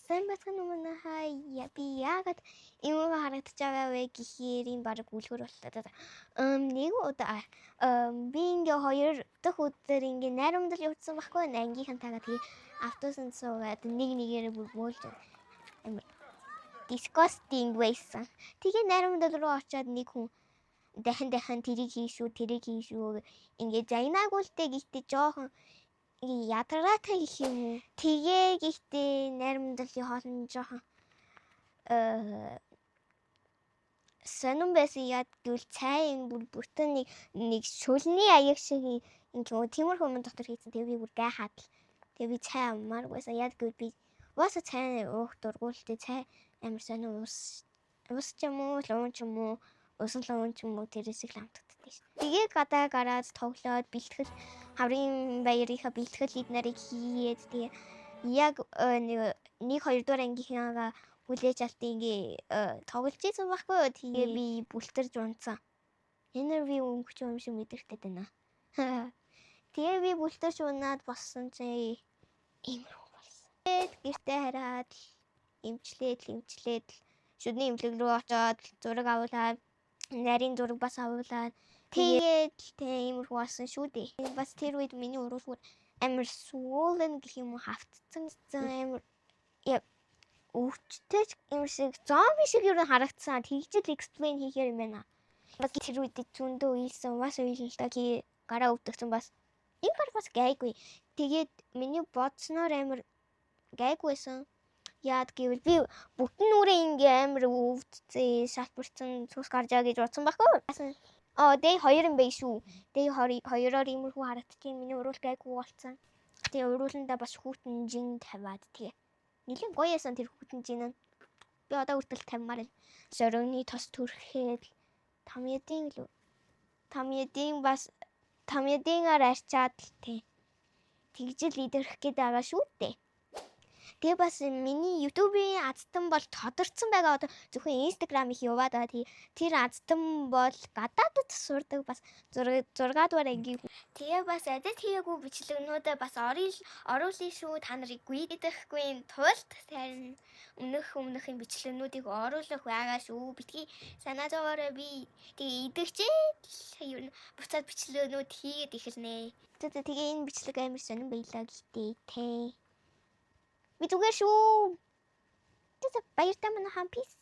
Сайн байцгаана уу, манайхаа. Я би яагаад юм харагдаж байгаа вэ гэхээр энэ баг үлгэр боллоо. Нэг удаа би ингээ хоёр дахь өдөр ингээ найрамдал явуулсан байхгүй, ангийнхантайгаа. Тэгээ автобусанд суугаад нэг нэгээрээ бүр бөөлж амар disgusting байсан. Тэгээ найрамдал руу очиод нэг хүн дахин дахин тэрийг хий шүү, тэрийг хий шүү ингээ загнаагүй л дээ, гэхдээ жоохон ингээ ядаргаатай гэх юм уу. Тэгээ гэхдээ найрамдлын хоол нь жоохон сонин байсан. Яад гэвэл цай энэ бүр бүтэн нэг шүлний аяг шиг юм тиймэрхүү юм дотор хийсэн. Тэгээ би бүр гайхаад л. Тэгээ би цай авмааргүй байсан. Яад гэвэл би угаасаа цай уух дургүй л дээ. Цай амар сонин ус ус ч юм уу, луун ч юм уу, усан луун ч юм уу, тэрээсээ л амтагддаг шин. Тэгээ гадаа гараад тоглоод, бэлтгэл, хаврын баярынхаа бэлтгэл эд нарыг хийгээд, тэгээ яг нэг нэг хоёрдугаар ангийнхаа хүлээж алт ингээ тоглож исэн байхгүй юу. Тэгээ би бүлтэрж унтсан. Энэ би өнгөч юм шиг мэдэрхтэй байна. Тэгээ би бүлтэрч унаад болсон чи иймэрхүү болсон. Тэгээд гэртээ хараад эмчлээд эмчлээд шүдний эмнэлэг рүү очоод зураг авуулаад, нарийн зураг бас авуулаад, тэгээд тэг иймэрхүү болсон шүү дээ. Бас тэр үед миний уруулгууд амар swollen гэх юм уу, хавтсан амар яг өвчтэй юм шиг, зомби шиг юу харагдсан. Тэгж л explain хийхээр юм байна. Бас тэр үед зөндөө уйлсан, бас уйлан л та, гараа өвдөгцөн бас. Энэ гар бас гайгүй. Тэгээд миний бодсноор амар гайгүй байсан. Яад гэвэл би бүтэн нүрээ ингээ амар өвдсөн, шалбарсан, цус гарч байгаа гэж бодсон байхгүй. Аа, day 2 юм байх шүү. Day 2-оор иймэрхүү харагдчих. Миний уруул гайгүй болцсон. Тэгээ урууландаа бас хүйтэн жин тавиад, тэгээ нэлээд гоё ясан тэр хүйтэн жин нь. Би одоо хүртэл тавьмаар байна. Зоригны тос түрхэд тамьядын лүү. Тамьядын бас тамьядынгаар арчаад л тий. Тэгжил идэрх гээд байгаа шүү дээ. Тэгээ бас миний YouTube-ийн азтан бол тодорцсон байгаа. Одоо зөвхөн Instagram их яваад байгаа. Тэгээ тэр азтан бол гадаадд сурдаг, бас 6 дугаар ангийн. Тэгээ бас edit хийгээгүй бичлэгнүүдээ бас оруулъя шүү. Та нарыг гүйдэхгүй тулд харин өмнөх юм бичлэгнүүдийг оруулах байгаа шүү. Битгий санаа зовоорой, би тэгээ идэгчээд ер нь буцаад бичлэгнүүд хийгээд эхэлнэ. Тэгээ энэ бичлэг амар сонин байлаа гэхдээ тэ. Би зүгээр шүү. Баяртай, манайхан, peace.